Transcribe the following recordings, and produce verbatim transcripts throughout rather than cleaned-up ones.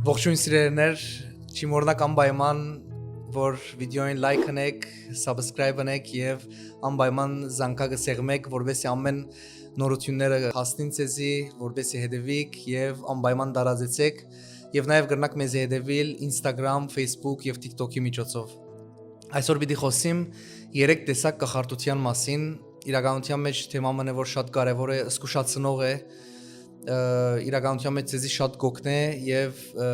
Ողջույն, սիրելիներ, չի մոռնաք անպայման, որ վիդեոյին like ընեք, subscribe ընեք եւ անպայման զանգակը սեղմեք, որպեսզի ամեն նորությունները հասնին ձեզի, որպեսզի հետևիք եւ անպայման տարածեցեք, եւ նաեւ կրնաք մեզի հետևիլ Instagram, Facebook եւ TikTok-ի միջոցով։ Այսօր պիտի խոսիմ երեք տեսակ կախարդութեան մասին։ Իրականութեան մէջ թեմա մը, որ շատ կարեւոր է, զգուշացնող է, ը, իրականութեան մէջ ձեզի շատ կօգնէ եւ, ը,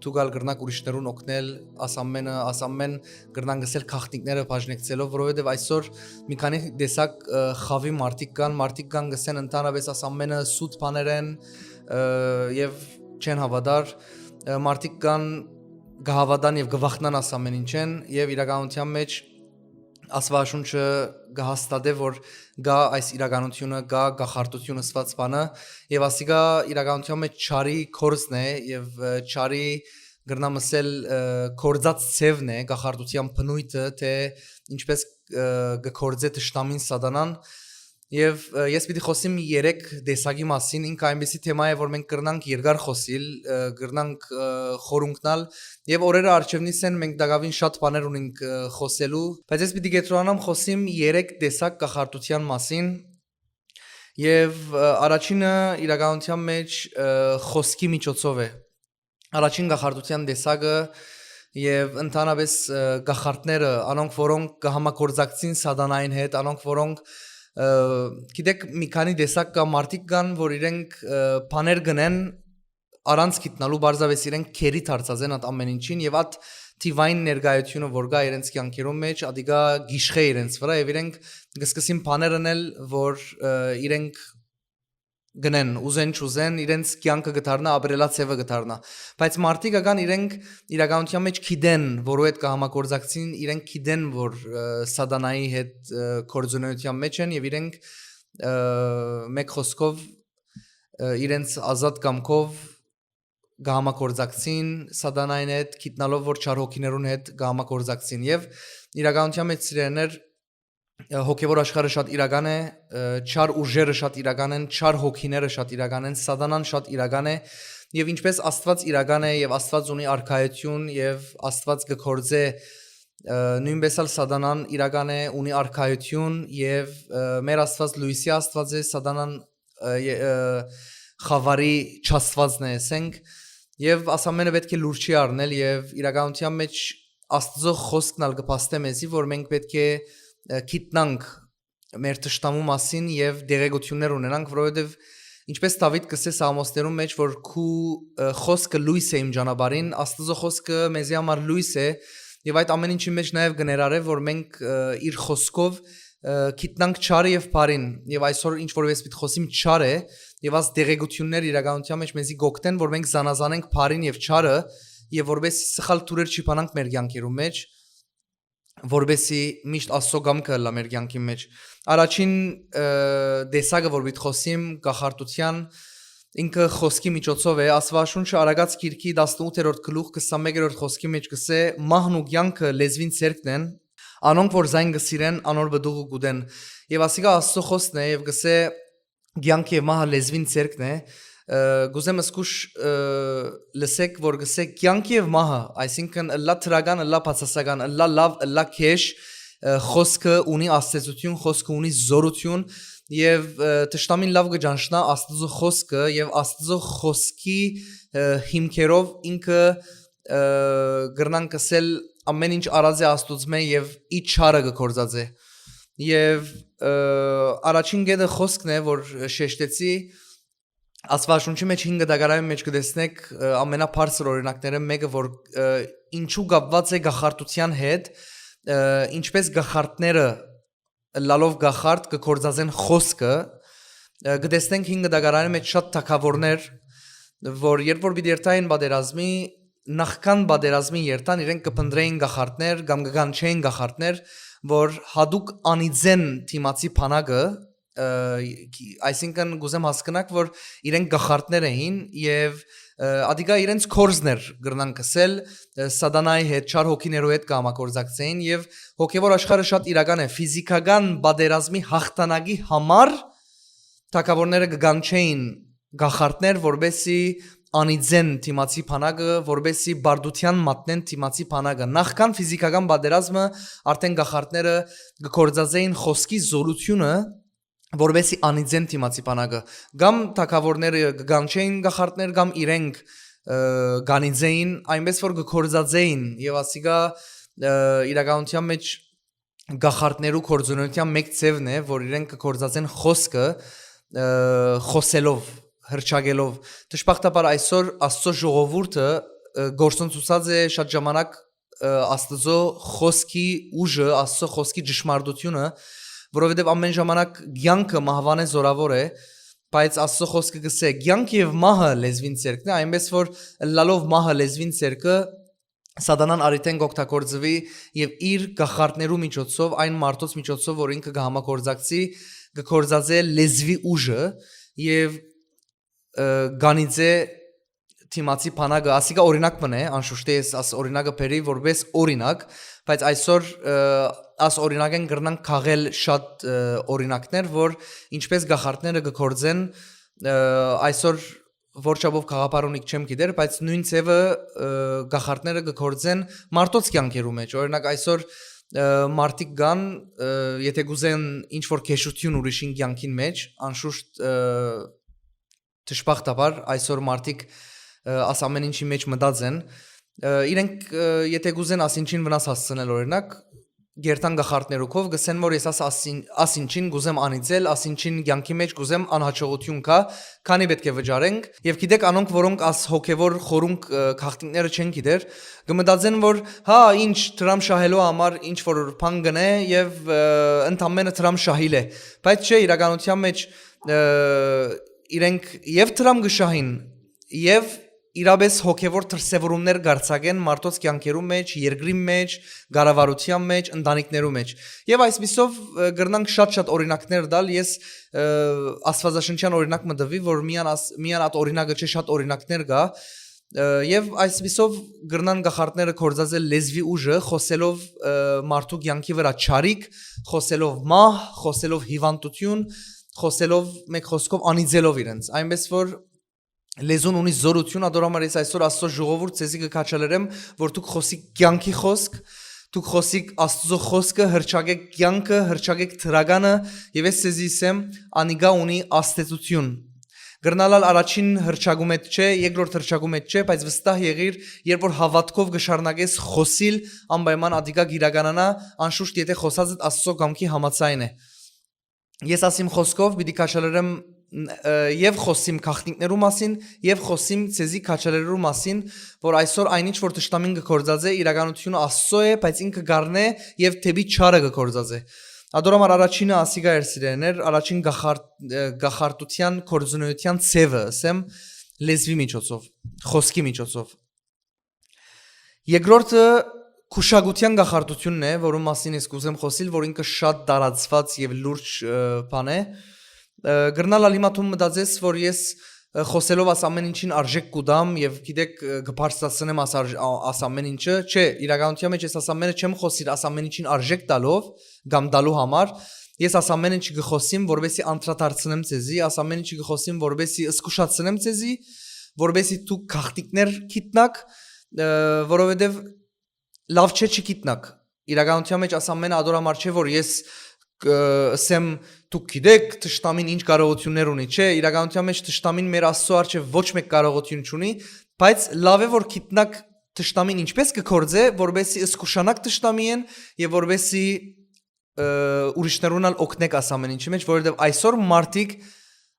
դուք ալ կրնաք ուրիշներուն օգնել, աս ամենը, աս ամեն կրնան գսել գաղտնիքները բաժնեկցելով, որովհետեւ այսօր մի քանի տեսակ, ը, խաւի մարդիկ կան, մարդիկ կան գսեն ընդհանրապես աս ամենը սուտ բաներ են, ը, եւ չեն հաւատար, ը, մարդիկ կան կհաւատան եւ կվախնան աս ամեն ինչեն, եւ իրականութեան մէջ Աստուածաշունչը կը հաստատէ, որ կա այս իրականությունը, կա կախարդություն ըսուած բանը, եւ ասիկա իրականութեան մէջ չարի կորձն է, եւ, ը, չարի, կրնամ ըսել, ը, կորձած ձեւն է, կախարդութեան բնոյթը, թէ ինչպես, ը, կը կորձէ թշնամին սատանան, եւ, ը, ես պիտի խոսիմ երեք տեսակի մասին, ինքը այնպիսի թեմա է, որ մենք կրնանք երկար խոսիլ, ը, կրնանք, ը, խորունկնալ, եւ օրերը առջեւնիս են, մենք տակաւին շատ բաներ ունենք, ը, խոսելու, բայց ես պիտի կետրոնանամ խոսիմ երեք տեսակ կախարդութեան մասին, եւ, ը, առաջինը իրականութեան մէջ, ը, խոսքի միջոցով է։ Առաջին կախարդութեան տեսակը եւ ընդհանրապես, ը, կախարդները, անոնք, որոնք կը համագործակցին սատանային հետ, անոնք, որոնք, ը, գիտեք, մի քանի տեսակ կա, մարդիկ կան, որ իրենք, ը, բաներ կ'ընեն առանց գիտնալու, պարզապէս իրենք գերի դարձած են այդ ամեն ինչին, եւ այդ թիվային ներկայությունը, որ կայ իրենց կեանքերուն մէջ, ատիկա գիշխէ իրենց վրայ, եւ իրենք կը սկսին բաներ ընել, որ, ը, իրենք կ'ընեն, ուզեն չուզեն, իրենց կեանքը կը դառնայ, ապրելաձեւը կը դառնայ։ Բայց մարդիկ ական իրենք իրականութեան մէջ գիտեն, որու հետ կը համագործակցին, իրենք գիտեն, որ, ը, սատանայի հետ, ը, գործունեութեան մէջ են, եւ իրենք, ը, մէկ խօսքով, ը, իրենց ազատ կամքով կը համագործակցին սատանային հետ, գիտնալով, որ չար հոգիներուն հետ կը համագործակցին։ Եւ իրականութեան մէջ, սիրելիներ, ը, հոգեվոր աշխարհը շատ իրական է, ը, չար ուժերը շատ իրական են, չար հոգիները շատ իրական են, սատանան շատ իրական է, եւ ինչպես Աստուած իրական է, եւ Աստուած ունի արքայություն, եւ Աստուած կը գործէ, ը, նոյնպես ալ սատանան իրական է, ունի արքայություն, եւ, ը, մեր Աստուած լոյսի Աստուած է, սատանան, ը, ե-, ը, խաւարի չաստուածն է, ասենք, եւ աս ամենը պէտք է լուրջ չի առնել, եւ իրականութեան մէջ Աստուծոյ խօսքն ալ կը փաստէ մեզի, որ մենք պէտք է, ը, գիտնանք մեր թշնամու մասին եւ տեղեկութիւններ ունենանք, որովհետեւ ինչպես Դաւիթ կ'ըսէ Սաղմոսներուն մէջ, որ քու, ը, խօսքը լոյս է իմ ճանապարհին, Աստուծոյ խօսքը մեզի համար լոյս է, եւ այդ ամեն ինչի մէջ նաեւ կը ներառէ, որ մենք, ը, իր խօսքով, ը, գիտնանք չարը եւ բարին, եւ այսօր ինչ որ ես պիտի խոսիմ չար է, եւ այս տեղեկութիւններ իրականութեան մէջ մեզի կ'օգնեն, որ մենք զանազանենք բարին եւ չարը, եւ որպեսզի սխալ թուրեր չի բանանք մեր կեանքերուն մէջ, որպեսզի միշտ Աստծո կամքը ըլլայ մեր կեանքին մէջ։ Առաջին, ը, տեսակը, որ պիտի խոսիմ կախարդութեան, ինքը խոսքի միջոցով է։ Աստուածաշունչը Արագած գիրքի տասնութերորդ գլուխ, քսանմեկերորդ խոսքի մէջ կ'ըսէ. «Մահն ու կեանքը լեզուին ձեռքն են, անոնք որ զայն կը սիրեն, անոր պտուղը կ'ուտեն»։ Եւ ասիկա Աստծո խօսքն է, եւ կ'ըսէ, կեանքը եւ մահը լեզուին ձեռքն է, ը, կ'ուզեմ զգուշ, ը, լսեք, որ կ'ըսէ կեանքը եւ մահը, այսինքն՝ ըլլայ դրական, ըլլայ բացասական, ըլլայ լաւ, ըլլայ գէշ, ը, խօսքը ունի ազդեցութիւն, խօսքը ունի զօրութիւն, եւ, ը, թշնամին լաւ կը ճանչնայ Աստուծոյ խօսքը, եւ Աստուծոյ խօսքի, ը, հիմքերով ինքը, ը, կրնանք ըսել, ամեն ինչ արած է Աստուծմէ եւ ի չարը կը գործածէ։ Եւ, ը, առաջին կետը խօսքն է, որ շեշտեցի, Աստուածաշունչի մէջ հինգ դագարային մէջ կը տեսնեք, ը, ամենաբարձր օրինակները մէկը, որ, ը, ինչու կապուած է կախարդութեան հետ, ը, ինչպես կախարդները, լալով կախարդ, կը գործածեն խօսքը, ը, կը տեսնենք հինգ դագարանի մէջ շատ թագաւորներ, որ երբ որ պիտի երթային պատերազմի, նախքան պատերազմի երթան, իրենք կը փնտռէին կախարդներ կամ կը կանչէին կախարդներ, որ յատուկ անիծեն դիմացի բանակը, ը, այսինքն կ'ուզեմ հասկնաք, որ իրենք կախարդներ էին եւ, ը, ատիկա իրենց կորզն էր, կրնանք ըսել, ը, սատանայի հետ, չար հոգիներու հետ կը համագործակցեին, եւ հոգեվոր աշխարհը շատ իրական է, ֆիզիկական պատերազմի հաղթանակի համար թագաւորները կը կանչէին կախարդներ, որպեսզի անիծեն դիմացի բանակը, որպեսզի բարդութեան մատնեն դիմացի բանակը։ Նախքան ֆիզիքական պատերազմը արդէն կախարդները կը գործածէին խօսքի զօրութիւնը, որպեսզի անիծեն դիմացի բանակը։ Կամ թագաւորները կը կանչէին կախարդներ, կամ իրենք, ը, կանիծէին, այնպէս որ կը գործածէին, եւ ասիկա, ը, իրականութեան մէջ կախարդներու գործունեութեան մէկ ձեւն է, որ իրենք կը գործածեն խօսքը, ը, խօսելով, հռչակելով։ Դժբախտաբար այսօր Աստծո ժողովուրդը, ը, գործընծուցած է շատ ժամանակ, ը, Աստծո խօսքի ուժը, Աստծո խօսքի ճշմարտությունը, որովհետեւ ամէն ժամանակ կեանքը մահուանէ զօրաւոր է, բայց Աստծո խօսքը կ'ըսէ. «Կեանք եւ մահը լեզուին ձեռքն է», այնպէս որ ըլլալով մահը լեզուին ձեռքը, Սատանան արդէն կ'օգտագործուի եւ իր կախարդներու միջոցով, այն մարդոց միջոցով, որ ինքը կը համագործակցի, կը գործածէ լեզուի ուժը եւ, ը, կանիծէ դիմացի բանակը։ Ասիկա օրինակ մըն է, անշուշտ ես աս օրինակը բերի որպես օրինակ, բայց այսօր, ը, աս օրինակէն կրնանք քաղել շատ, ը, օրինակներ, որ ինչպես կախարդները կը գործեն, ը, այսօր որ չափով գաղափար ունիք չեմ գիտեր, բայց նոյն ձևը, ը, կախարդները կը գործեն մարդոց կյանքերու մէջ։ Օրինակ այսօր, ը, մարդիկ կան, ը, եթե կ'ուզեն ինչ որ քեշություն ուրիշին կյանքին մէջ, անշուշտ, ը, դժբախտաբար այսօր մարդիկ, ը, աս ամէն ինչի մէջ մտած են, ը, իրենք, ը, եթե կ'ուզեն աս ինչին վնաս հասցնել, օրինակ, գերտան կախարդներու քով, կ'ըսեն որ ես աս, աս, ին-, աս ինչին կ'ուզեմ անիծել, աս ինչին կյանքի մէջ կ'ուզեմ անհաջողութիւն գայ, քանի պէտք է վճարենք։ Եւ գիտեք, անոնք, որոնք աս հոգեվոր խորունկ, ը, գաղտնիքները չեն գիտեր, կը մտածեն որ, հա, ինչ դրամ շահելու համար ինչ որ բան կ'ընէ եւ, ը, ընդամենը դրամ շահիլ է։ Բայց չէ, իրականութեան մէջ, ը, իրենք եւ դրամ կը շահին, եւ իրապէս հոգեվոր դրսեւորումներ կ'արձակեն մարդոց կյանքերու մէջ, երկրի մէջ, կառավարութեան մէջ, ընտանիքներու մէջ։ Եւ այսպիսով, ը, կրնանք շատ-շատ օրինակներ տալ։ Ես, ը, Աստուածաշնչեան օրինակ մը տուի, որ միան աս-, միան այդ օրինակը չէ, շատ օրինակներ կայ, ը, եւ այսպիսով կրնան կախարդները գործածել լեզուի ուժը, խօսելով, ը, մարդու կյանքի վրայ չարիք, խօսելով մահ, խօսելով հիվանդութիւն, խօսելով, մէկ խօսքով, անիծելով իրենց։ Այնպէս որ լեզուն ունի զօրութիւն, ատոր համար ես այսօր Աստծո ժողովուրդ ձեզի կը քաջալերեմ, որ դուք խօսիք կեանքի խօսք, դուք խօսիք Աստծո խօսքը, հռչակէք կեանքը, հռչակէք դրականը, եւ ես ձեզի ըսեմ, անիկա ունի ազդեցութիւն։ Կրնալալ առաջին հռչակում հետ չէ, երկրորդ հռչակում հետ չէ, բայց վստահ եղիր, երբ որ հաւատքով կը շարունակես խօսիլ, անպայման ատիկա կիրականանայ, անշուշտ եթե խօսածդ Աստծո կամքի համաձայն է։ Ես ասիմ խօսքով պիտի քաջալերեմ, ը, եւ խօսիմ գաղտնիքներու մասին, եւ խօսիմ ձեզի քաջալերու մասին, որ այսօր այն ինչ որ թշնամին կը գործածէ, իրականությունը Աստծո է, բայց ինքը կ'առնէ եւ դէպի չարը կը գործածէ։ Ատոր համար առաջինը ասիկա էր, սիրելիներ, առաջին գախարդ-, ը, գախարդութեան գործունեութեան ձևը, ասեմ, լեզուի միջոցով, խօսքի միջոցով։ Երկրորդը քուշագութեան գախարդութիւնն է, որու մասին ես կ'ուզեմ խօսիլ, որ ինքը շատ տարածուած եւ լուրջ, ը, բան է։ Ը, կրնալ ալ հիմա դու մտածես, որ ես, ը, խօսելով աս ամէն ինչին արժէք կու տամ եւ գիտեք, ը, կը բարձրացնեմ աս արժ-, ա-, աս ամէն ինչը, չէ, իրականության մէջ ես աս ամէնը չեմ խօսիր, աս ամէն ինչին արժէք տալով կամ տալու համար, ես աս ամէն ինչ կը խօսիմ, որպեսզի անդրադարձնեմ ձեզի, աս ամէն ինչ կը խօսիմ, որպեսզի զգուշացնեմ ձեզի, որպեսզի դուք գաղտնիքներ գիտնաք, ը, որովհետեւ լաւ չէ չգիտնաք։ Իրականության մէջ աս ամէնը ատոր համար չէ, որ ես, ը, ըսեմ, դուք գիտեք, թշնամին ինչ կարողություններ ունի, չէ, իրականության մէջ թշնամին մեր Աստծո առջեւ ոչ մէկ կարողություն չունի, բայց լաւ է, որ գիտնաք թշնամին ինչպես կը գործէ, որպեսզի զգուշանաք թշնամիէն եւ որպեսզի, ը, ուրիշներուն ալ օգնեք աս ամէն ինչի մէջ, որովհետեւ այսօր մարդիկ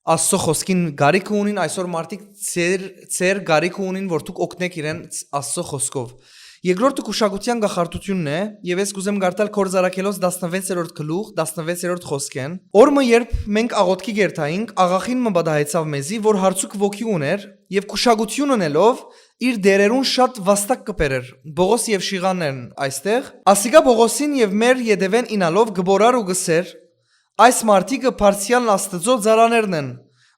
Աստծո խօսքին կարիքը ունին, այսօր մարդիկ ձեր, ձեր կարիքը ունին, որ դուք օգնեք իրեն Աստծո խօսքով։ Երկրորդը քուշագութեան գախարդութիւնն է, եւ ես կ'ուզեմ կարդալ Գործարագելոց տասնվեցերորդ գլուխ, տասնվեցերորդ խօսքէն։ Օր մը, երբ մենք աղօթքի կ'երթայինք, աղախին մը պատահեցաւ մեզի, որ հարցուկ ոգի ունէր, եւ քուշագութիւն ընելով, իր դերերուն շատ վաստակ կը բերէր, Պողոս եւ Շիղանն են այստեղ։ Ասիկա Պողոսին եւ մեր ետեւէն ինալով կը բորար ու կ'ըսէր. «Այս մարդիկը բարձրեալ Աստծո ծառաներն են,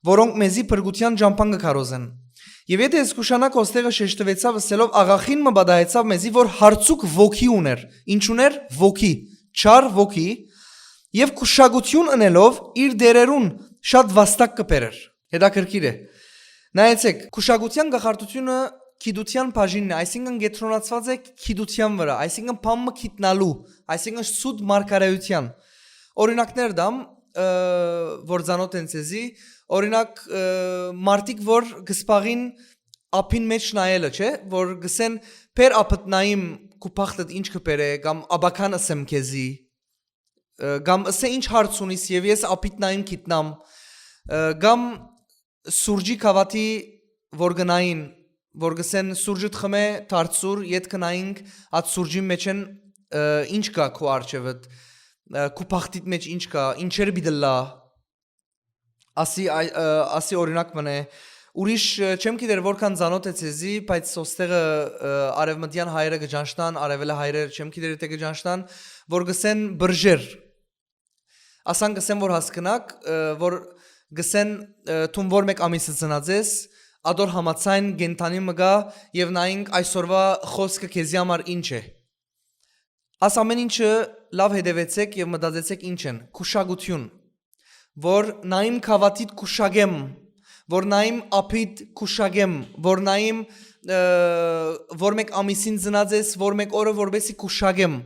որոնք մեզի փրկութեան ճամբան կը քարոզեն»։ Եւ եթե զգուշանաք, ոստեղը շեշտուեցաւ, ըսելով, աղախին մը պատահեցաւ մեզի, որ հարցուկ ոգի ունէր։ Ինչ ունէր։ Ոգի, չար ոգի, եւ քուշագութիւն ընելով, իր դերերուն շատ վաստակ կը բերէր։ Հետաքրքիր է։ Նայեցէք, քուշակութեան կախարդութիւնը գիտութեան բաժինն է, այսինքն կեդրոնացուած է գիտութեան վրայ, այսինքն բան մը գիտնալու, այսինքն սուտ մարգարեութեան։ Օրինակներ դամ, ը, որ ծանօթ են ձեզի, օրինակ, ը, մարդիկ որ կը զբաղին ափին մէջ նայելը, չէ՞, որ գսեն, «Բեր ափդ նայեմ քու բախտդ ինչ կը բերէ», կամ «Աբական ըսեմ քեզի», ը, կամ «Ըսէ ինչ հարց ունիս եւ ես ափիդ նայեմ գիտնամ», ը, կամ սուրճի գաւաթի որ կը նային, որ գսեն, «Սուրճդ խմէ, դարձուր, յետ կը նայինք, այդ սուրճին մէջէն, ը, ինչ կայ քու առջեւդ, ը, քու բախտիդ մէջ ինչ կայ, ինչեր պիտի լա», ասի, այ, ը, ասի օրինակ մըն է։ Ուրիշ, ը, չեմ գիտեր որքան ծանօթ է ձեզի, բայց ոստեղը, ը, արեւմտեան հայերը կը ճանչնան, արեւելը հայերը չեմ գիտեր թէ կը ճանչնան, որ գսեն բրժեր։ Ասան գսեն որ հասկնաք, ը, որ գսեն, ը, «Դուն որ մէկ ամիսը ծնած ես, ադոր համաձայն կենդանի մը գայ եւ նայինք այսօրվա խոսքը քեզի համար ինչ է»։ Աս ամէն ինչը լաւ հետեւեցէք եւ մտածեցէք ինչ են, քուշակութիւն, որ նայեմ գաւաթիդ քուշակեմ, որ նայեմ ափիդ քուշակեմ, որ նայեմ, ը, որ մէկ ամիսին ծնած ես, որ մէկ օրը որպեսի քուշակեմ։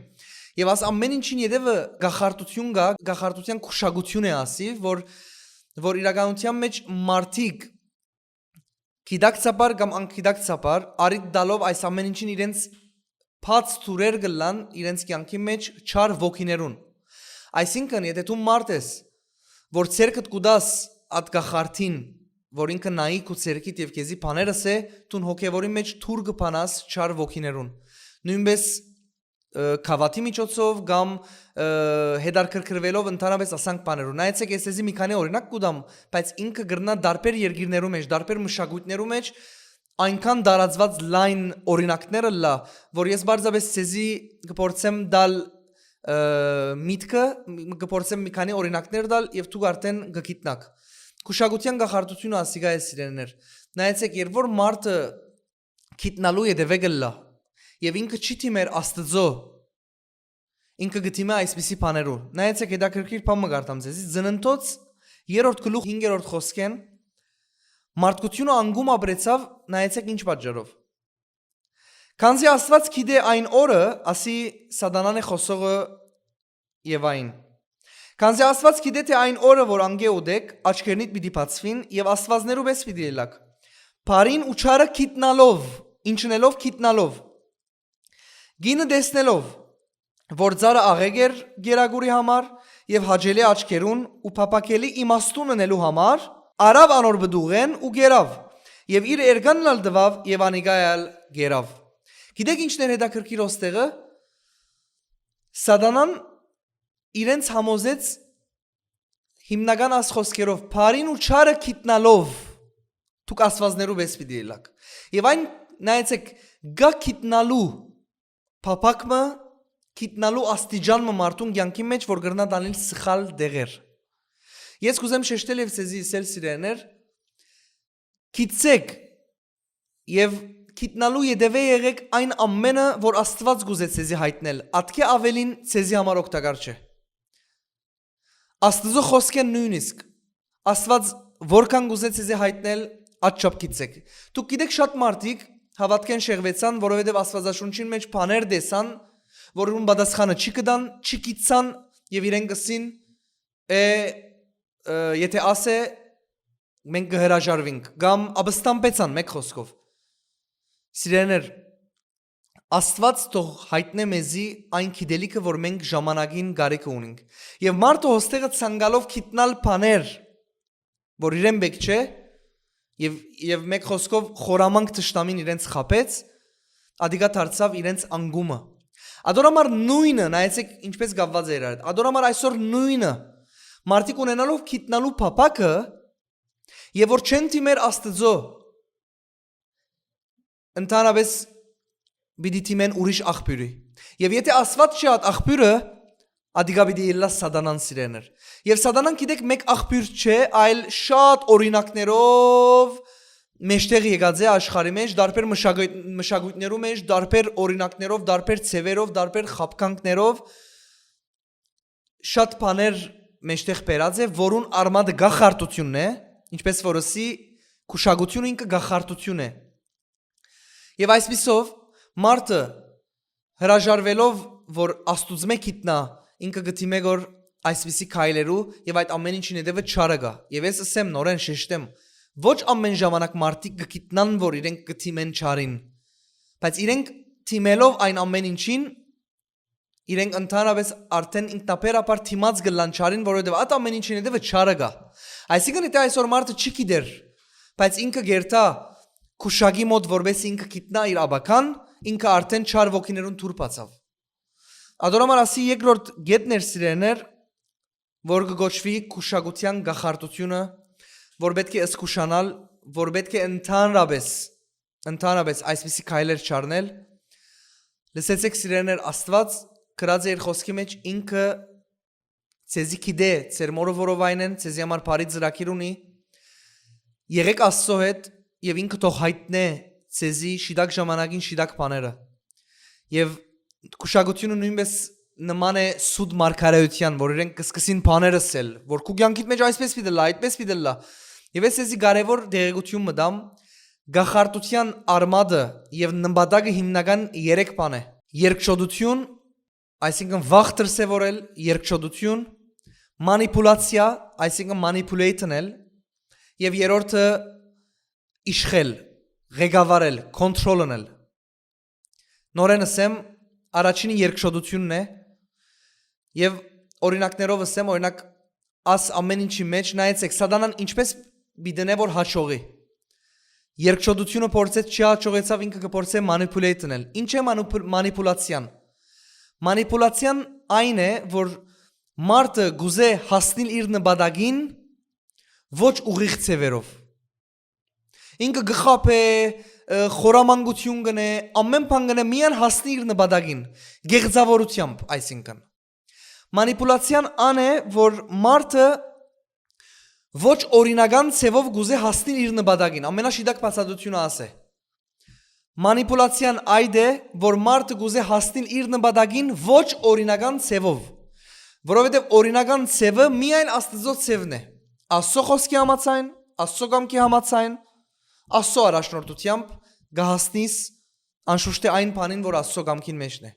Եւ աս ամէն ինչին ետեւը կախարդութիւն կայ, կախարդութեան քուշակութիւն է ասի, որ, որ իրականութեան մէջ մարդիկ գիտակցաբար կամ անգիտակցաբար առիթ տալով այս ամէն ինչին իրենց բաց թուրեր կ'ըլլան իրենց կեանքի մէջ չար ոգիներուն։ Այսինքն, եթէ դու մարդ ես, որ ձեռքդ կու տաս ատկախարդին, որ ինքը նայի քու ձեռքիդ եւ քեզի բաներ ըսէ, դուն հոգեվորի մէջ թուր կը բանաս չար ոգիներուն։ Նոյնպէս, ը, գաւաթի միջոցով կամ, ը, հետաքրքրուելով ընդհանրապես ասանք բաներու։ Նայեցեք, ես էզի մի քանի օրինակ կու տամ, բայց ինքը կրնայ տարբեր երկիրներու մէջ, տարբեր մշակոյթներու մէջ այնքան տարածուած լայն օրինակներ ըլլայ, որ ես պարզապէս ձեզի կը փորձեմ տալ, ը, միտքը, մ-, կը փորձեմ մի քանի օրինակներ տալ եւ դուք արդեն կը գիտնաք։ Քուշակութեան կախարդութիւնը ասիկա է, սիրելիներ։ Նայեցեք, երբ որ մարդը գիտնալու ետեւէ կ'ըլլայ եւ ինքը չի դիմեր Աստուծոյ, ինքը կը դիմէ այսպիսի բաներու։ Նայեցեք, հետաքրքիր բան մը կարդամ ձեզի, Ծննդոց երրորդ գլուխ հինգերորդ խօսքէն, մարդկութիւնը անկում ապրեցաւ, նայեցեք ինչ պատճառով։ Քանզի Աստուած գիտէ այն օրը, ասի Սատանան է խօսողը Եվային։ Քանզի Աստուած գիտէ թէ այն օրը, որ անկէ ուտէք, աչքերնիդ պիտի բացուին եւ աստուածներու պէս պիտի ելաք։ Բարին ու չարը գիտնալով, ինչնելով գիտնալով, կինը տեսնելով, որ ծառը աղէկ էր կերակուրի համար եւ հաճելի աչքերուն ու փափաքելի իմաստուն ընելու համար, առաւ անոր պտուղէն ու կերաւ, եւ իր էրկանն ալ տուաւ եւ անիկա ալ կերաւ։ Գիտեք ինչն էր հետաքրքիր ոստեղը։ Սատանան իրենց համոզեց հիմնական աս խօսքերով. «Բարին ու չարը գիտնալով, դուք աստուածներու պէս պիտի ելաք»։ Եւ այն, նայեցեք, գա գիտնալու փափաք մը, գիտնալու աստիճան մը մարդուն կեանքի մէջ, որ կրնայ տանիլ սխալ դեղեր։ Ես կուզեմ շեշտել եւ ձեզի ըսել, սիրելիներ, գիտցէք եւ գիտնալու ետեւէ եղէք այն ամենը, որ Աստուած կուզէ ձեզի յայտնել, ատկէ աւելին ձեզի համար օգտակար չէ։ Աստուծոյ խօսքէն նոյնիսկ, Աստուած որքան կուզէ ձեզի յայտնել, ատչափ գիտցէք։ Դուք գիտէք, շատ մարդիկ հաւատքէն շեղուեցան, որովհետեւ Աստուածաշունչին մէջ բաներ տեսան, որուն պատասխանը չի կտան, չի գիտցան, եւ իրեն կսին, է, ը, եթէ ասէ, մենք կը հրաժարուինք, կամ ապստամբեցան, մէկ խօսքով։ Սիրելիներ, Աստուած թող յայտնէ մեզի այն գիտելիքը, որ մենք ժամանակին կարիքը ունենք։ Եւ մարդը ոստեղը ցանկալով գիտնալ բաներ, որ իրեն պէք չէ, եւ, եւ մէկ խօսքով խորամանկ թշնամին իրենց խաբեց, ադիկա դարձաւ իրենց անկումը։ Ադոր համար նոյնը, նայեցեք ինչպես կապված է իրար հետ, ադոր համար այսօր նոյնը, մարդիկ ունենալով գիտնալու փափաքը, եւ որ չեն դիմեր Աստուծոյ, ընդհանրապես պիտի դիմեն ուրիշ աղբիւրի։ Եւ եթէ Աստուած չի այդ աղբիւրը, ադիկա պիտի ելլայ Սատանան, սիրելիներ։ Եւ Սատանան, գիտեք, մէկ աղբիւր չէ, այլ շատ օրինակներով մէջտեղ եկած է աշխարհի մէջ, տարբեր մշակոյթ-, մշակոյթներու մէջ, տարբեր օրինակներով, տարբեր ձեւերով, տարբեր խաբկանքներով շատ բաներ մէջտեղ բերած է, որուն արմատը կախարդութիւնն է, ինչպես որ ըսի, Կուշակությունը ինքը կախարդութիւն է։ Եւ այսպիսով, մարդը հրաժարուելով, որ Աստուծմէ գիտնայ, ինքը կը դիմէ, որ այսպիսի քայլերու, եւ այդ ամէն ինչին հետեւը չարը կայ։ Եւ ես ըսեմ, նորէն շեշտեմ, ոչ ամէն ժամանակ մարդիկ կը գիտնան, որ իրենք կը դիմեն չարին, բայց իրենք դիմելով այն ամէն ինչին, իրենք ընդհանրապես արդեն ինքնաբերաբար դիմած կ'ըլլան չարին, որովհետեւ այդ ամէն ինչին հետեւը չարը կայ։ Այսինքն, եթե այսօր մարդը չի գիտեր, բայց ինքը կերթայ կուշակի մօտ, որպէս ինքը գիտնայ իր աբական, ինքը արդեն չար ոգիներուն դուր բացաւ։ Ատոր համար ասի երկրորդ գետն էր, սիրելիներ, որ կը կոչուի կուշակութեան կախարդութիւնը, որ պէտք է զգուշանալ, որ պէտք է ընդհանրապես, ընդհանրապես այսպիսի քայլեր չառնել։ Լսեցէք, սիրելիներ, Աստուած գրած է իր խօսքի մէջ, ինքը ձեզի գիտէ, ձեր մօրը որովայնէն, ձեզի համար բարի ծրագիր ունի։ Եղեք Աստծո հետ, եւ ինքը թող յայտնէ ձեզի շիտակ ժամանակին շիտակ բաները։ Եւ կուշակությունը նոյնպէս նման է սուտ մարգարէութեան, որ իրենք կը սկսին բաներ ըսել, որ քու կեանքիդ մէջ այսպէս պիտի ըլլայ, այդպէս պիտի ըլլայ։ Եւ ես ձեզի կարեւոր տեղեկութիւն մը տամ, կախարդութեան արմատը եւ նպատակը հիմնական երեք բան է. երկչոտութիւն, այսինքն վախ դրսեւորել, երկչոտութիւն, մանիպուլացիա, այսինքն manipulate անել, եւ երրորդը իշխել, ղեկավարել, control անել։ Նորէն ըսեմ, առաջինը երկչոտութիւնն է, եւ օրինակներով ըսեմ, օրինակ, աս ամէն ինչի մէջ նայեցեք, սատանան ինչպէս պիտի դնէ որ հաջողի։ Երկչոտութիւնը փորձեց, չի հաջողեցաւ, ինքը կը փորձէ manipulate անել։ Ինչ է մանիպուլ-, մանիպուլացիան։ Մանիպուլացիան այն է, որ մարդը կուզէ հասնիլ իր նպատակին ոչ ուղիղ ձևերով։ Ինքը կը խաբէ, ը, խորամանկութիւն կ'ընէ, ամէն բան կ'ընէ, միայն հասնի իր նպատակին, գեղձաւորութեամբ, այսինքն։ Մանիպուլացիան ան է, որ մարդը ոչ օրինական ձևով կուզէ հասնիլ իր նպատակին, ամենաշիտակ բացատրութիւնը աս է։ Մանիպուլացիան այդ է, որ մարդը կուզէ հասնիլ իր նպատակին ոչ օրինական ձևով, որովհետեւ օրինական ձևը միայն Աստուծոյ ձևն է, Աստուծոյ խօսքի համաձայն, Աստուծոյ կամքի համաձայն, Աստուծոյ առաջնորդութեամբ կը հասնիս անշուշտ է այն բանին, որ Աստուծոյ կամքին մէջն է։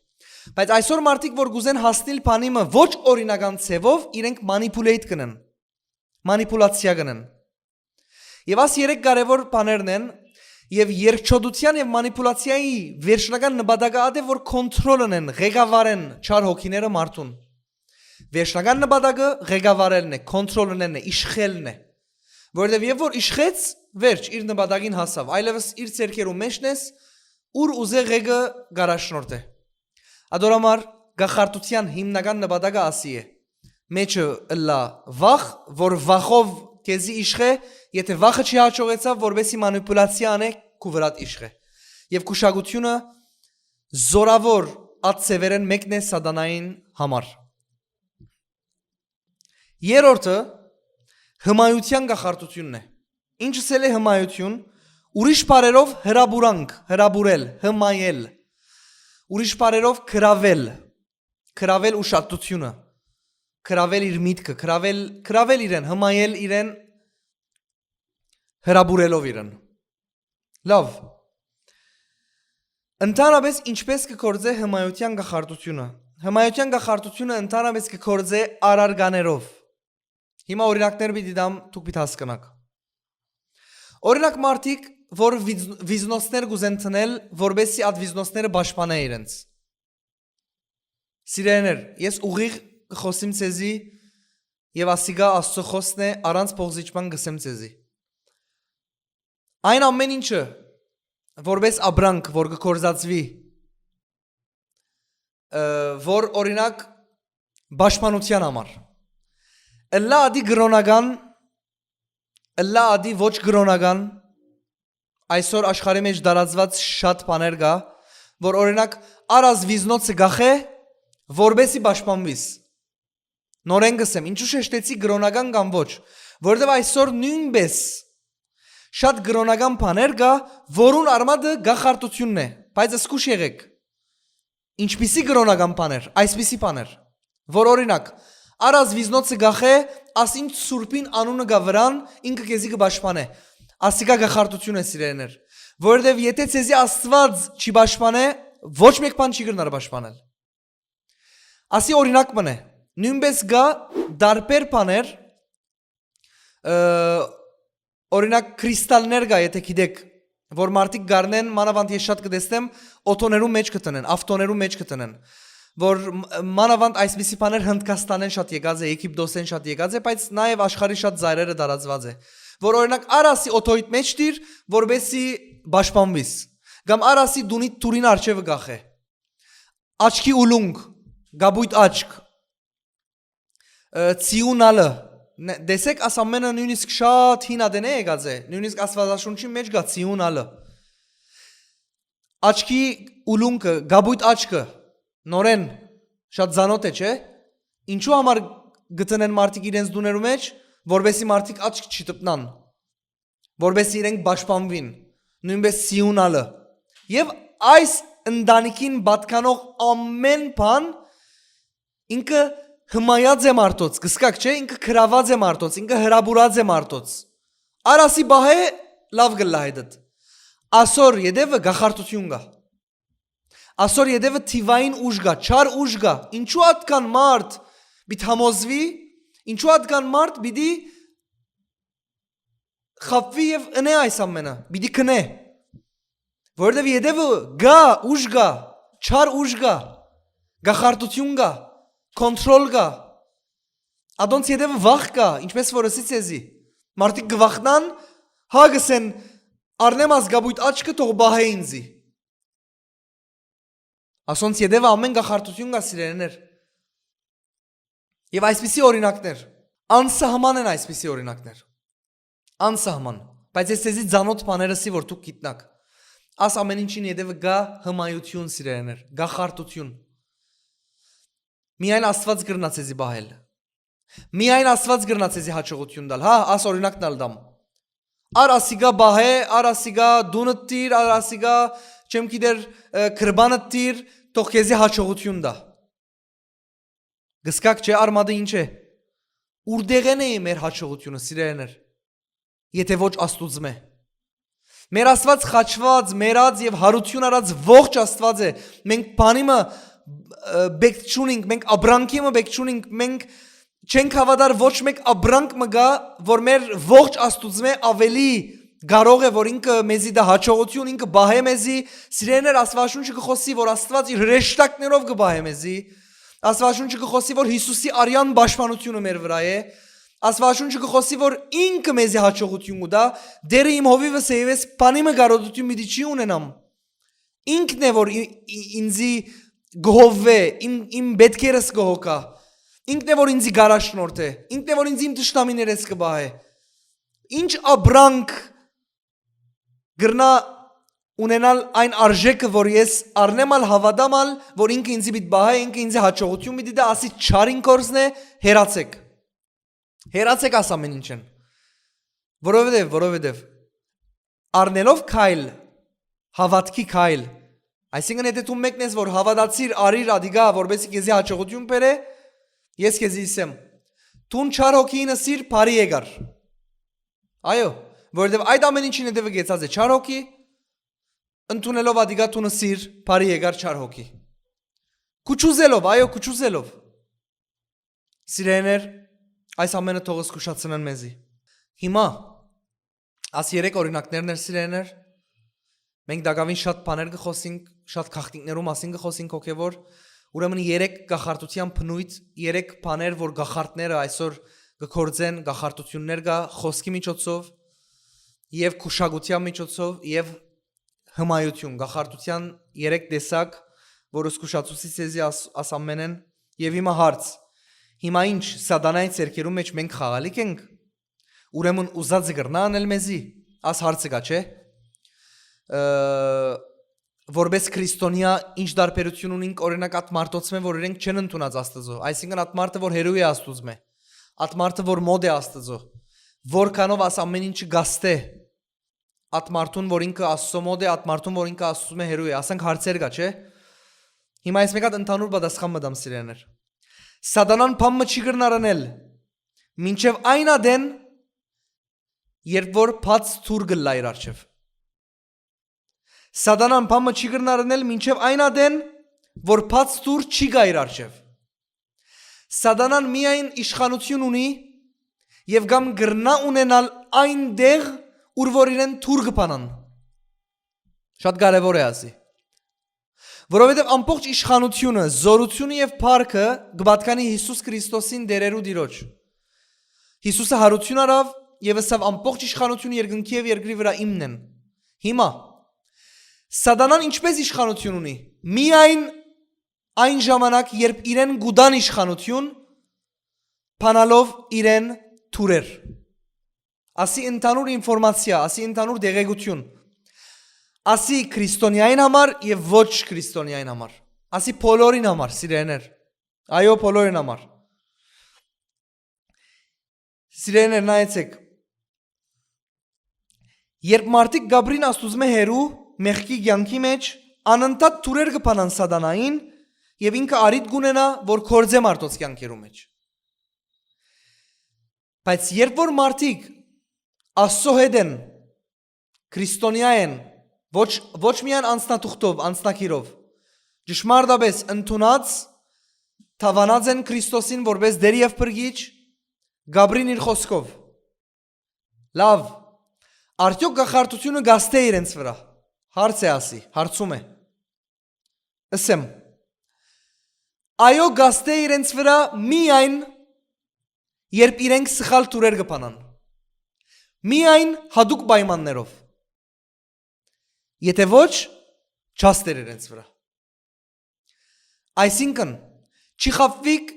Բայց այսօր մարդիկ, որ կուզեն հասնիլ բանի մը ոչ օրինական ձևով, իրենք manipulate կ'ընեն, մանիպուլացիա կ'ընեն։ Եւ աս երեք կարեւոր բաներն են, եւ երկչոտութեան եւ մանիպուլացիայի վերջնական նպատակը ա դե, որ control ընեն, ղեկավարեն չար հոգիները մարդուն։ Վերջնական նպատակը ղեկավարելն է, control ընելն է, իշխելն է։ Որովհետեւ երբ որ իշխեց, վերջ, իր նպատակին հասաւ, այլեւս իր ձեռքերու մէջն ես, ուր ուզէ ղեկը կ'առաջնորդէ։ Ատոր համար կախարդութեան հիմնական նպատակը ասի է. մէջը ըլլայ վախ, որ վախով քեզի իշխէ, եթե վախը չի հաջողեցաւ, որպեսի մանիպուլացիա անէ, քու վրադ իշխէ։ Եւ կուշակությունը զորաւոր ատ ձեւերէն մեկն է սատանային համար։ Երրորդը հմայութեան կախարդութիւնն է։ Ինչ ըսել է հմայութիւն, ուրիշ բառերով հրապուրանք, հրապուրել, հմայել, ուրիշ բառերով գրաւել, գրաւել ուշադրութիւնը, գրաւել իր միտքը, գրաւել, գրաւել իրեն, հմայել իրեն, հրապուրելով իրեն։ Լավ։ Ընդհանրապես ինչպես կը գործէ հմայութեան կախարդութիւնը։ Հմայութեան կախարդութիւնը ընդհանրապես կը գործէ առարկաներով։ Հիմա օրինակներ պիտի տամ, դուք պիտի հասկնաք։ Օրինակ, մարդիկ, որ վիզ-, վիզնոցներ կ'ուզեն դնել, որպեսզի այդ վիզնոցները պաշտպանէ իրենց։ Սիրելիներ, ես ուղիղ կը խօսիմ ձեզի եւ ասիկա Աստուծոյ խօսքն է, առանց փոխզիջման կ'ըսեմ ձեզի։ Այն ամէն ինչը, որպես ապրանք, որ կը գործածուի, ը, որ օրինակ պաշտպանութեան համար, ըլլայ ադի կրօնական, ըլլայ ադի ոչ կրօնական, այսօր աշխարհի մէջ տարածուած շատ բաներ կայ, որ օրինակ առազ վիզնոցը կախէ, որպեսի պաշտպանուիս։ Նորէն կ'ըսեմ, ինչու շեշտեցի կրօնական կամ ոչ, որովհետեւ այսօր նոյնպէս շատ կրօնական բաներ կայ, որուն արմատը կախարդութիւնն է, բայց զգուշ եղեք, ինչպիսի կրօնական բաներ, այսպիսի բաներ, որ օրինակ, առազ վիզնոցը կախէ, ասինչ սուրբին անունը կայ վրան, ինքը քեզի կը պաշտպանէ։ Ասիկա գախարտութիւն է, սիրելիներ։ Որովհետեւ եթէ ձեզի Աստուած չի պաշտպանէ, ոչ մէկ բան չի կրնար պաշտպանել։ Ասի օրինակ մըն է։ Նոյնպէս կայ տարբեր բաներ, ը, օրինակ, քրիստալներ կայ, եթէ գիտէք, որ մարդիկ կ'առնեն, մանաւանդ ես շատ կը տեսնեմ, օթոներու մէջ կը տնեն, ավտոներու մէջ կը տնեն, որ մ-, մանաւանդ այսպիսի բաներ Հնդկաստանէն շատ եկած է, Եգիպտոսէն շատ եկած է, բայց նաեւ աշխարհի շատ ծայրերը տարածուած է, որ, օրինակ, առ ասի օթոյիդ մէջ դիր, որպեսզի պաշտպանուիս, կամ առ ասի դունիդ դուռին առջեւը կախէ։ Աչքի ուլունք, կապոյտ աչք, ը, ձիուն ալը։ Ն-, տեսեք, աս ամենը նոյնիսկ շատ հին ատենէ եկած է, նոյնիսկ Աստուածաշունչի մէջ կայ ձիուն ալը։ Աչքի ուլունքը, կապոյտ աչքը, նորէն շատ ծանօթ է, չէ՞։ Ինչու համար գտնեն մարդիկ իրենց տուներու մէջ, որպեսզի մարդիկ աչք չտպնան, որպեսզի իրենք պաշտպանուին, նոյնպէս ձիուն ալը։ Եւ այս ընտանիքին պատկանող ամեն բան ինքը հմայած է մարդոց, կսկակ չէ, ինքը գրաւած է մարդոց, ինքը հրապուրած է մարդոց։ Առ ասի պահէ լաւ կ'ըլլայ հետդ։ Ասոր ետեւը գախարտութիւն կայ։ Ասոր ետեւը թիվային ուժ կայ, չար ուժ կայ։ Ինչու ատկան մարդ պիտի համոզուի, ինչու ատկան մարդ պիտի խաբուի եւ ընէ այս ամենը, պիտի քնէ։ Որովհետեւ ետեւը կայ, ուժ կայ, չար ուժ կայ, գախարտութիւն կայ, կոնտրոլ կայ։ Ատոնց ետեւը վախ կայ, ինչպես որ ըսի ձեզի։ Մարդիկ կը վախնան, հա, կ'ըսեն, «Առնեմ աս կապոյտ աչքը, թող պահէ ինձի»։ Ասոնց ետեւը ամեն գախարտութիւն կայ, սիրելիներ։ Եւ այսպիսի օրինակներ, անսահման են այսպիսի օրինակներ։ Անսահման։ Բայց ես ձեզի ծանօթ բաներ ըսի, որ դուք գիտնաք։ Աս ամեն ինչին ետեւը կայ հմայութիւն, սիրելիներ, գախարտութիւն։ Միայն Աստուած կրնայ ձեզի պահել։ Միայն Աստուած կրնայ ձեզի յաջողութիւն տալ։ Հա, աս օրինակն ալ տամ։ Առ ասիկա պահէ, առ ասիկա տունդ դիր, առ ասիկա, չեմ գիտեր, ը, գրպանդ դիր, թող քեզի յաջողութիւն տայ։ Կսկակ չէ, արմատը ինչ է։ Ուրտեղէն է մեր յաջողութիւնը, սիրելիներ, եթէ ոչ Աստուծմէ։ Մեր Աստուած խաչուած, մեռած եւ յարութիւն առած ողջ Աստուած է։ Մենք բանի մը, ը, բեք չունենք, մենք ապրանքի մը բեք չունենք, մենք չենք հաւատար ոչ մէկ ապրանք մը գայ, որ մեր ողջ Աստուծմէ աւելի կարող է, որ ինքը մեզի տայ յաջողութիւն, ինքը պահէ մեզի։ Սիրելիներ, Աստուածաշունչը կը խօսի, որ Աստուած իր հրեշտակներով կը պահէ մեզի։ Աստուածաշունչը կը խօսի, որ Յիսուսի արեան պաշտպանութիւնը մեր վրայ է։ Աստուածաշունչը կը խօսի, որ ինքը մեզի յաջողութիւն կու տայ, դերը իմ հովիվս է եւ ես բանի մը կարողութիւն պիտի չի ունենամ։ Ինքն է, որ ի-, ի-, ինձի կը հովուէ, իմ, իմ պէտքերս կը հոգայ։ Ինքն է, որ ինձի կ'առաջնորդէ, ինքն է, որ ինձի իմ թշնամիներէս կը պահէ։ Ինչ ապրանք կրնայ ունենալ այն արժէքը, որ ես առնեմ ալ, հաւատամ ալ, որ ինքը ինձի պիտի պահէ, ինքը ինձի յաջողութիւն պիտի տայ, ասի չար իմ կորզն է, հեռացեք։ Հեռացեք աս ամեն ինչէն։ Որովհետեւ, որովհետեւ առնելով քայլ, հաւատքի քայլ, այսինքն, եթե դու մեկն ես, որ հաւատացիր, արիր ադիգա, որպեսզի քեզի յաջողութիւն բերէ, ես քեզի ըսեմ, դուն չար հոգիին ըսիր, բարի եկար։ Այո, որովհետեւ այդ ամեն ինչին հետեւը կեցած է չար հոգի, ընդունելով ադիգա դուն ըսիր, բարի եկար չար հոգի։ Քու չուզելով, այո, քու չուզելով։ Սիրելիներ, այս ամենը թող զգուշացնեն մեզի։ Հիմա, աս երեք օրինակներն էր, սիրելիներ, մենք տակաւին շատ բաներ կը խօսենք, շատ գաղտնիքներու մասին կը խօսենք հոգեւոր, ուրեմն երեք գախարտութեան բնոյթ, երեք բաներ, որ գախարտները այսօր կը գործեն, գախարտութիւններ կայ խօսքի միջոցով եւ գուշակութեան միջոցով եւ հմայութիւն, գախարտութեան երեք տեսակ, որ զգուշացուցի ձեզի աս, աս ամենեն, եւ հիմա հարց. հիմա ինչ, սատանայի ձեռքերու մէջ մենք խաղալիք ենք, ուրեմն ուզածը կրնա անել մեզի, աս հարցը կայ, չէ՞։ Ը, որպես քրիստոնեայ ինչ տարբերութիւն ունինք, օրինակ, այդ մարդոցմէ, որ իրենք չեն ընդունած Աստուծոյ, այսինքն՝ այդ մարդը, որ հեռու է Աստուծմէ, այդ մարդը, որ մոտ է Աստուծոյ, որքանով աս ամեն ինչը գաստէ, այդ մարդուն, որ ինքը Աստուծոյ մոտ է, այդ մարդուն, որ ինքը Աստուծմէ հեռու է, ասենք, հարցեր կայ, չէ՞։ Հիմա ես մէկ հատ ընդհանուր պատասխան մը տամ, սիրելիներ։ Սատանան բան մը չի կրնար անել, մինչեւ այն ատեն երբ որ բաց թուր կ'ըլլայ իր առջեւ։ Սատանան բան մը չի կրնար ընել մինչեւ այն ատեն, որ բաց թուր չի գայ իր առջեւ։ Սատանան միայն իշխանութիւն ունի եւ կամ կրնայ ունենալ այն տեղ, ուր որ իրեն թուր կը բանան։ Շատ կարեւոր է ասի։ Որովհետեւ ամբողջ իշխանութիւնը, զօրութիւնը եւ փառքը կը պատկանի Յիսուս Քրիստոսին, դերերու Տիրոջ։ Յիսուսը յարութիւն առաւ եւ ըսաւ. «Ամբողջ իշխանութիւնը երկնքի եւ երկրի վրայ իմն են»։ Հիմա, Սատանան ինչպէս իշխանութիւն ունի։ Միայն այն ժամանակ, երբ իրեն կու տան իշխանութիւն, բանալով իրեն թուրեր։ Ասի ընդհանուր ինֆորմացիա, ասի ընդհանուր տեղեկութիւն։ Ասի քրիստոնեային համար եւ ոչ քրիստոնեային համար։ Ասի բոլորին համար, սիրեներ։ Այո, բոլորին համար։ Սիրեներ, նայեցեք։ Երբ մարդիկ կ'ապրին Աստուծմէ հեռու, մեղքի կեանքի մեջ, անընդհատ թուրեր կը բանան Սատանային եւ ինքը առիթ կ'ունենայ, որ գործէ մարդոց կեանքերու մեջ։ Բայց երբ որ մարդիկ Աստծո հետ են, քրիստոնեայ են, ոչ, ոչ միայն անձնաթուղթով, անձնագիրով, ճշմարտապէս ընդունած, դաւանած են Քրիստոսին որպէս Տէր եւ Փրկիչ, կ'ապրին իր խօսքով։ Լաւ, արդեօք կախարդութիւնը կ'ազդէ՞ իրենց վրայ։ Հարց է ասի, հարցում է։ Ըսեմ. այո, կ'ազդէ իրենց վրայ միայն, երբ իրենք սխալ թուրեր կը բանան։ Միայն յատուկ պայմաններով։ Եթե ոչ, չ'ազդէ իրենց վրայ։ Այսինքն, չի խաբուիք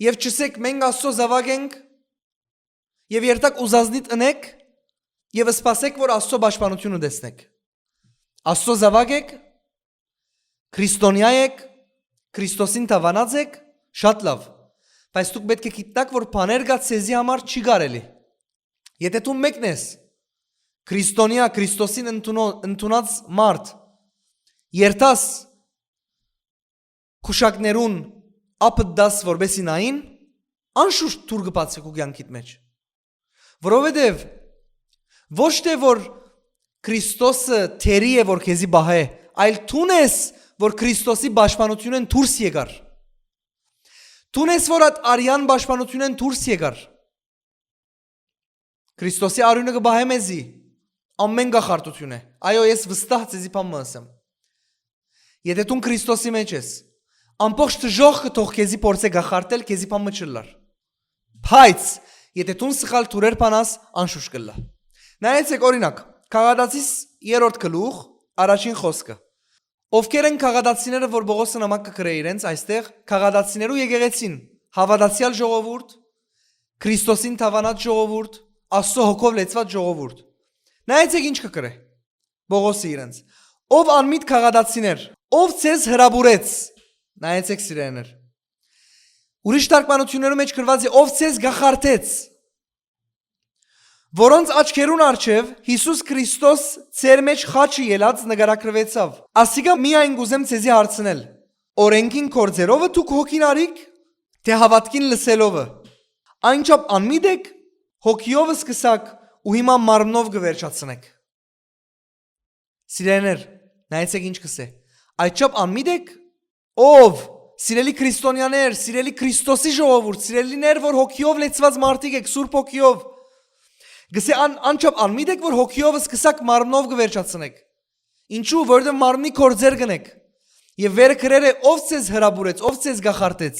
եւ չ'ըսէք. «Մենք Աստծո զաւակ ենք», եւ երթաք ու զազնիթ ընէք եւ սպասէք, որ Աստծո պաշտպանութիւնը տեսնէք։ Աստծո զաւակ եք, քրիստոնեայ եք, Քրիստոսին դաւանած եք, շատ լաւ, բայց դուք պէտք է գիտնաք, որ բաներ կայ ձեզի համար չի կարելի։ Եթե դու մեկն ես, քրիստոնեայ, Քրիստոսին ընդունո-, ընդունած մարդ, երթաս քուշակներուն, ափդ տաս որպէսի նային, անշուշտ թուր կը բացի քու կեանքիդ մեջ։ Որովհետեւ ոչ թէ որ Քրիստոսը թերի է, որ քեզի պահէ, այլ դուն ես, որ Քրիստոսի պաշտպանութիւնէն դուրս եկար։ Դուն ես, որ այդ արեան պաշտպանութիւնէն դուրս եկար։ Քրիստոսի արիւնը կը պահէ մեզի։ Ամէն կախարդութիւն է։ Այո, ես վստահ ձեզի բան մը ըսեմ։ Եթե դուն Քրիստոսի մեջ ես, ամբողջ դժոխքը թող քեզի փորձէ կախարդել, քեզի բան մը չըլլար։ Բայց, եթե դուն սխալ թուրեր բանաս, անշուշտ կ'ըլլայ։ Նայեցեք, օրինակ, Գաղատացիս երրորդ գլուխ, առաջին խօսքը։ Ովքեր են գաղատացիները, որ Պողոսը նամակ կը գրէ իրենց այստեղ, գաղատացիներու եկեղեցին, հաւատացեալ ժողովուրդ, Քրիստոսին դաւանած ժողովուրդ, Աստծո հոգով լեցուած ժողովուրդ։ Նայեցեք ինչ կը գրէ Պողոսը իրենց. «Ով անմիտ գաղատացիներ, ով ձեզ հրապուրեց»։ Նայեցեք, սիրեներ։ Ուրիշ թարգմանություններու մեջ գրուած է. «Ով ձեզ կախարդեց»։ Որոնց աչքերուն առջեւ Յիսուս Քրիստոս ձեր մեջ խաչը ելած նկարագրուեցաւ։ Ասիկա միայն կ'ուզեմ ձեզի հարցնել. օրենքին գործերովը դուք հոգին առիք, թէ հաւատքին լսելով ը։ Այնչափ անմիտ եք, հոգիով սկսաք ու հիմա մարմնով կը վերջացնեք։ Սիրեներ, նայեցեք ինչ կ'ըսէ. «Այդչափ անմիտ եք»։ Ով, սիրելի քրիստոնյաներ, սիրելի Քրիստոսի ժողովուրդ, սիրելիներ, որ հոգիով լեցուած մարդիկ եք, Սուրբ Հոգիով, կ'ըսէ. «Ան-, անչափ անմիտ եք, որ հոգիով սկսաք մարմնով կը վերջացնեք»։ Ինչու՞, որովհետեւ մարմնի գործեր կ'ընէք։ Եւ վերը գրեր է. «Ով ձեզ հրապուրեց, ով ձեզ կախարդեց»։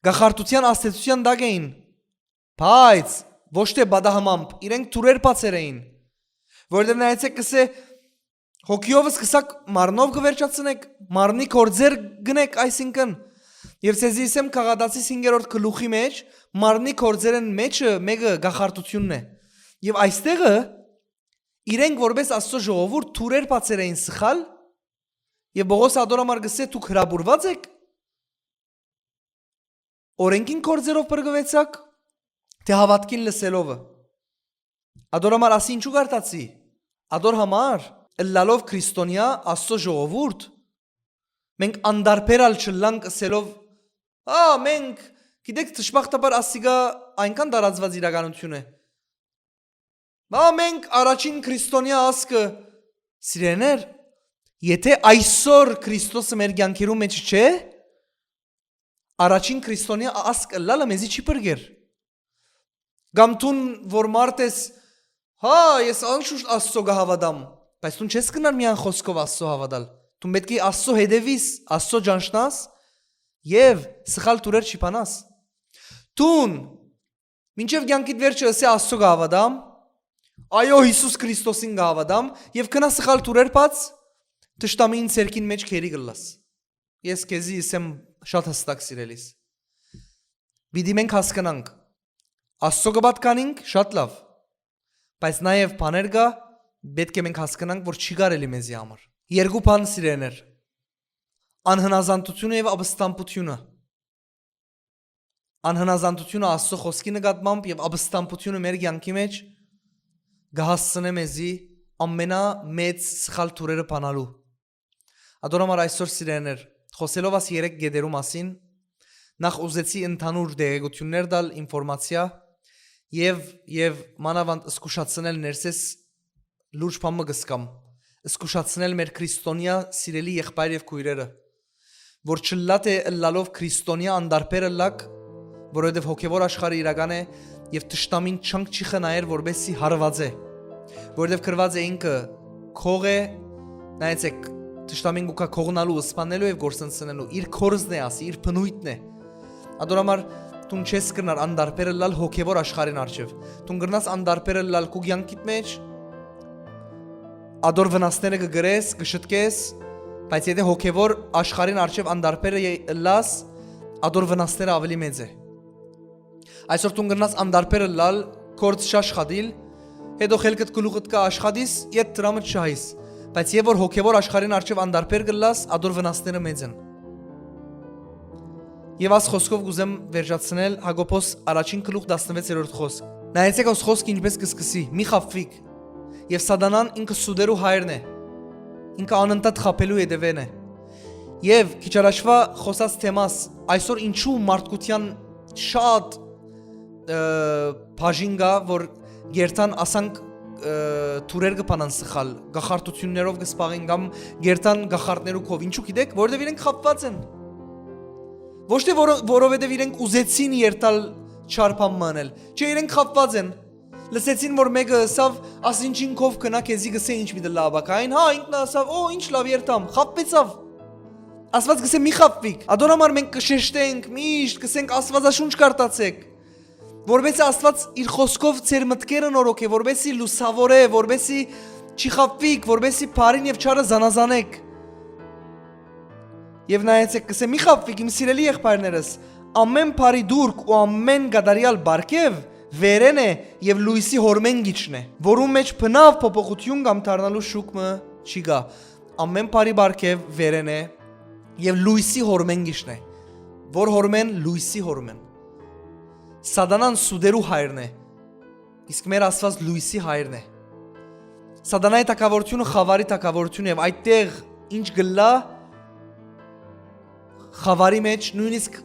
Կախարդութեան ազդեցութեան տակ էին, բայց ոչ թէ պատահմամբ, իրենք թուրեր բացեր էին, որովհետեւ նայեցեք, կ'ըսէ. «Հոգիով սկսաք, մարմնով կը վերջացնեք, մարմնի գործեր կ'ընէք», այսինքն, եւ ձեզի ըսեմ, Գաղատացիս հինգերորդ գլուխի մեջ, մարմնի գործերեն մեջը մէկը կախարդութիւնն է։ Եւ այստեղը իրենք որպէս Աստծո ժողովուրդ թուրեր բացեր էին սխալ, եւ Պողոս ատոր համար կ'ըսէ. «Դուք հրապուրուած եք»։ Օրենքին գործերով փրկուեցաք, թէ հաւատքին լսելովը։ Ատոր համար ասի ինչու կարդացի։ Ատոր համար, ըլլալով քրիստոնեայ, Աստծո ժողովուրդ, մենք անդարբեր ալ չըլլանք ըսելով. «Ա, մենք Գիտեք, դժբախտաբար ասիկա այնքան տարածուած իրականութիւն է։ Բա մենք առաջին քրիստոնեայ ազգը, սիրեներ, եթե այսօր Քրիստոսը մեր կեանքերու մէջ չէ, առաջին քրիստոնեայ ազգ ըլլալը մեզի չի փրկեր։ Կամ դուն որ մարդ ես, հա, ես անշուշտ Աստծո կը հաւատամ, բայց դուն չես կրնար միայն խօսքով Աստծո հաւատալ։ Դուն պէտք է Աստծո հետեւիս, Աստծո ճանչնաս եւ սխալ տուրեր չի բանաս։ Դուն մինչեւ կեանքիդ վերջը ըսե Աստծո կը հաւատամ, այո, Յիսուս Քրիստոսին կը հաւատամ, եւ քնա սխալ տուրեր բաց, թշնամին ձեռքին մէջ քերի կ'ըլլաս։ Ես քեզի ըսեմ շատ հստակ, սիրելիս։ Պիտի մենք հասկնանք, Աստծո կը պատկանինք, շատ լաւ, բայց նաեւ բաներ կա, պէտք է մենք հասկնանք, որ չի կարելի մեզի համար։ Երկու բան, սիրեներ, անհնազանդութիւնը եւ ապստամբութիւնը։ Անհնազանդութիւնը Աստծո խօսքի նկատմամբ եւ ապստամբութիւնը մեր կեանքի մէջ կը հասցնէ մեզի ամենամեծ սխալ տուրերը բանալու։ Ատոր համար այսօր, սիրեներ, խօսելով աս երեք կետերու մասին, նախ ուզեցի ընդհանուր տեղեկութիւններ տալ, ինֆորմացիա եւ, եւ մանաւանդ զգուշացնել ներսես լուրջ բան մը կ'ըսկամ, զգուշացնել մեր քրիստոնեայ սիրելի եղբայր եւ քոյրերը, որ չլլաք թէ ըլլալով քրիստոնեայ անտարբեր ըլլաք, որովհետեւ հոգեվոր աշխարհը իրական է եւ թշնամին չանք չի խնայեր, որպեսզի հարուածէ, որովհետեւ գրուած է ինքը քող է, նայեցեք, թշնամին կու գայ քողնալու, սպանելու եւ կորսնցնելու, իր կորզն է ասի, իր բնույթն է։ Ատոր համար դուն չես կրնար անտարբեր ըլլալ հոգեվոր աշխարհին առջեւ։ Դուն կրնաս անտարբեր ըլլալ քու կեանքիդ մէջ, ատոր վնասները կը կրես, կը շտկես, բայց եթե հոգեվոր աշխարհին առջեւ անտարբեր ը-, ըլլաս, ատոր վնասները ավելի մեծ է։ Այսօր դուն կրնաս անտարբեր ըլլալ, կորձ չաշխատիլ, հետո խելքդ գլուխդ կը աշխատիս, ետ դրամը չհայիս, բայց եւ որ հոգեվոր աշխարհին առջեւ անտարբեր կ'ըլլաս, ատոր վնասները մեծ են։ Եւ աս խօսքով կ'ուզեմ վերջացնել Յակոբոս առաջին գլուխ տասնվեցերորդ խօսք։ Նայեցեք, աս խօսքը ինչպես կը սկսի. «Մի խաբվիք»։ Եւ Սատանան ինքը սուտերու հայրն է։ Ինքը անընդհատ խաբելու հետեւէն է։ Եւ քիչ առաջուա խօսած թեմաս, այսօր ինչու մարդկութեան շատ, ը, բաժին կայ, որ գերտան ասանք, ը, թուրեր կը բանան սխալ, գախարտութիւններով կը սպաղին կամ գերտան գախարտներու քով։ Ինչու գիտեք, որովհետեւ իրենք խաբուած են։ Ոչ թէ որո-, որովհետեւ իրենք ուզեցին երթալ չար բան մը ընել։ Չէ, իրենք խաբուած են։ Լսեցին, որ մէկը ըսաւ, «Աս ինչին քով գնայ, քեզի կ'ըսէ ինչ պիտի ըլլայ ապագային»։ Հա, ինքն ը ըսաւ, «Օ, ինչ լաւ երթամ», խաբուեցաւ։ Աստուած կ'ըսէ, «Մի խաբուիք»։ Ատոր համար մենք կը շեշտենք, միշտ կ'ըսենք, «Աստուածաշունչ կարդացէք», որպեսզի Աստուած իր խօսքով ձեր մտքերը նորոգէ, որպեսզի լուսաւորէ, որպեսզի չի խաբուիք, որպեսզի բարին եւ չարը զանազանէք։ Եւ նայեցեք, կ'ըսէ, «Մի խաբուիք, իմ սիրելի եղբայրներս, ամէն բարի դուրկ ու ամէն կատարեալ պարգեւ վերէն է եւ լոյսի հորմէն գիչն է, որուն մէջ բնաւ փոփոխութիւն կամ դառնալու շուք մը չի գայ։ Ամէն բարի պարգեւ վերէն է եւ լոյսի հորմէն գիչն է»։ Որ հորմէն, լոյսի հորմէն։ Սատանան սուտերու հայրն է, իսկ մեր Աստուած լոյսի հայրն է։ Սատանայի թագաւորութիւնը խաւարի թագաւորութիւն է, եւ այդտեղ ինչ կ'ըլլայ, խաւարի մէջ, նոյնիսկ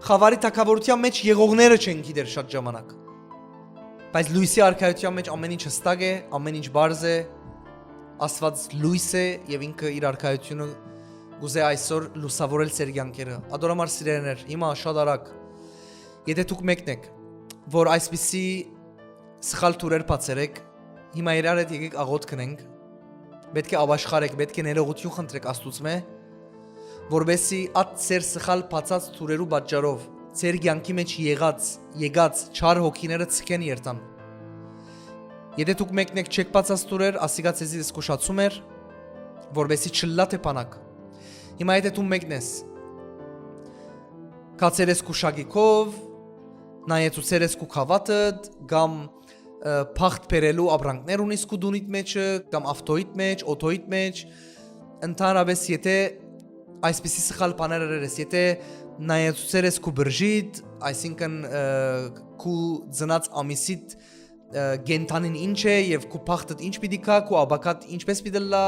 խաւարի թագաւորութեան մէջ եղողները չեն գիտեր շատ ժամանակ։ Բայց լոյսի արքայութեան մէջ ամէն ինչ հստակ է, ամէն ինչ պարզ է, Աստուած լոյս է եւ ինքը իր արքայութիւնը կ'ուզէ այսօր լուսաւորել ձեր կեանքերը։ Ատոր համար, սիրելիներ, հիմա շատ արագ, եթե դուք մեկն եք, որ այսպիսի սխալ թուրեր բացերեք, հիմա իրար հետ եկեք աղօթք գնենք, պէտք է ապաշխարեք, պէտք է ներողութիւն խնդրեք Աստուծմէ, որպեսզի այդ ձեր սխալ բացած թուրերու պատճառով ձեր կեանքի մէջ եղած, եկած չար հոգիները ցկեն երթան։ Եթե դուք մեկն եք չեք բացած թուրեր, ասիկա ձեզի զգուշացում էր, որպեսզի չլլա թէ բանակ։ Հիմա եթե դու մեկն ես, գացեր ես քու շագիքով, նայեցուցեր ես քու գաւաթդ, կամ, ը, բախտ բերելու ապրանքներ ունիս քու տունիդ մեջը, կամ ավթոյիդ մեջ, օթոյիդ մեջ, ընդհանրապես, եթե այսպիսի սխալ բաներ ըրեր ես, եթե նայեցուցեր ես քու բրժիդ, այսինքն, ը, քու ծնած ամիսիդ, ը, կենդանին ինչ է եւ քու բախտդ ինչ պիտի գայ, քու ապագադ ինչպես պիտի ըլլայ,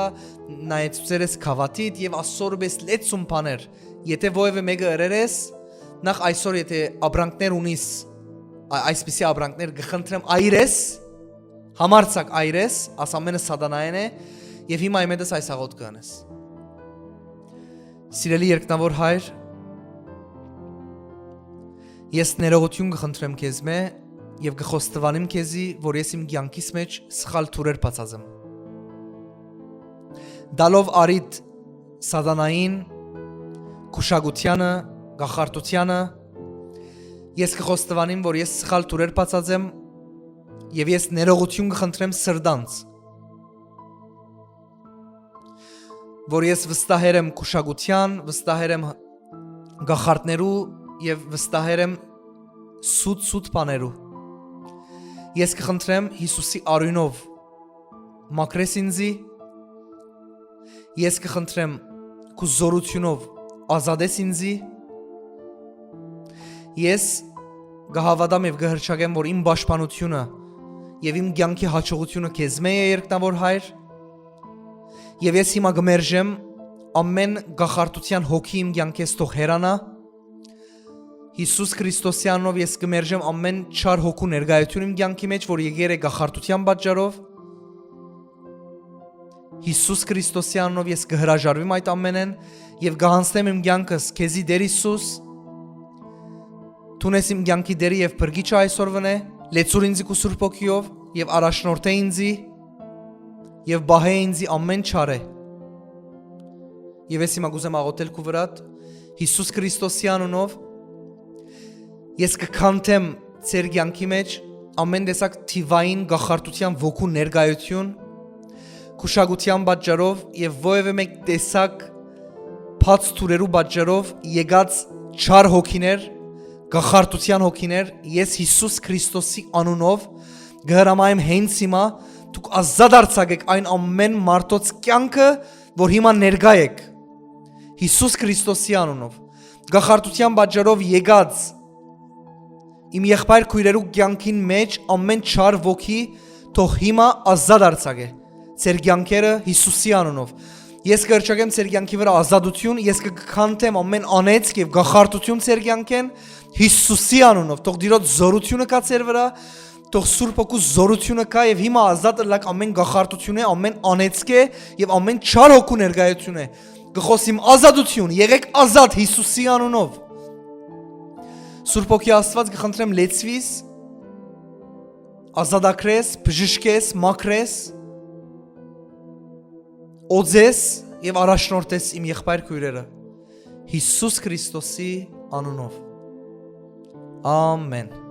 նայեցուցեր ես գաւաթիդ եւ ասոր պես լեցուն բաներ, եթե որեւէ մեկը ըրեր ես, Նախ այսօր, եթե ապրանքներ ունիս, ա-, այսպիսի ապրանքներ, կը խնդրեմ, այրես, համարձակ այրես, աս ամենը սատանայէն է, եւ հիմա իմետս այս աղոթքը անես։ Սիրելի երկնաւոր Հայր, ես ներողություն կը խնդրեմ քեզմէ եւ կը խոստովանեմ քեզի, որ ես իմ կեանքիս մէջ սխալ թուրեր բացած եմ, տալով առիթ սատանային, կուշակությանը, կախարդությանը։ Ես կը խոստովանեմ, որ ես սխալ թուրեր բացած եմ, եւ ես ներողություն կը խնդրեմ սրտանց, որ ես վստահեր եմ կուշակության, վստահեր եմ կախարդներու եւ վստահեր եմ սուտ-սուտ բաներու։ Ես կը խնդրեմ Յիսուսի արիւնով մաքրես ինձի, ես կը խնդրեմ քու զօրութիւնով ազատես ինձի, ես կը հաւատամ եւ կը հռչակեմ, որ իմ պաշտպանութիւնը եւ իմ կեանքի յաջողութիւնը քեզմէ է, երկնաւոր Հայր, եւ ես հիմա կը մերժեմ ամեն կախարդության հոգի իմ կեանքէս թող հեռանայ։ Յիսուս Քրիստոսի անունով ես կը մերժեմ ամեն չար հոգու ներկայութիւն իմ կեանքի մէջ, որ եկեր է կախարդության պատճառով։ Յիսուս Քրիստոսի անունով ես կը հրաժարուեմ այդ ամենէն եւ կը յանցնեմ իմ կեանքս քեզի, Տէր Յիսուս, դուն ես իմ կեանքի Տէրը եւ Փրկիչը այսօր վնէ, լեցուր ինձի քու Սուրբ Հոգիով եւ առաջնորդէ ինձի եւ պահէ ինձի ամեն չարէ։ Եւ ես հիմա կ'ուզեմ աղոթել քու վրադ, Յիսուս Քրիստոսի անունով, ես կը քանթեմ ձեր կեանքի մէջ ամեն տեսակ թիվային կախարդության ոգու ներկայություն, կուշակության պատճառով եւ որեւէ մէկ տեսակ բաց թուրերու պատճառով եկած չար հոգիներ, կախարդության հոգիներ, ես Յիսուս Քրիստոսի անունով կը հրամայեմ հենց հիմա, դուք ազատ արձակէք այն ամեն մարդոց կեանքը, որ հիմա ներկայ եք, Յիսուս Քրիստոսի անունով, կախարդության պատճառով եկած իմ եղբայր քոյրերու կեանքին մէջ ամեն չար ոգի թող հիմա ազատ արձակէ ձեր կեանքերը Յիսուսի անունով։ Ես կը հռչակեմ ձեր կեանքի վրայ ազատություն, ես կը քանթեմ ամեն անեծք եւ կախարդություն ձեր կեանքէն Յիսուսի անունով։ Թող Տիրոջ զօրութիւնը գայ ձեր վրայ, թող Սուրբ Հոգու զօրութիւնը գայ եւ հիմա ազատ ըլլաք ամեն կախարդությունէ, ամեն անեծքէ եւ ամեն չար հոգու ներկայությունէ։ Կը խօսիմ ազատություն, եղէք ազատ Յիսուսի անունով։ Սուրբ Հոգի Աստուած, կը խնդրեմ, լեցուիս, ազատագրես, բժշկես, մաքրես, օծես եւ առաջնորդես իմ եղբայր քոյրերը Յիսուս Քրիստոսի անունով։ Ամեն։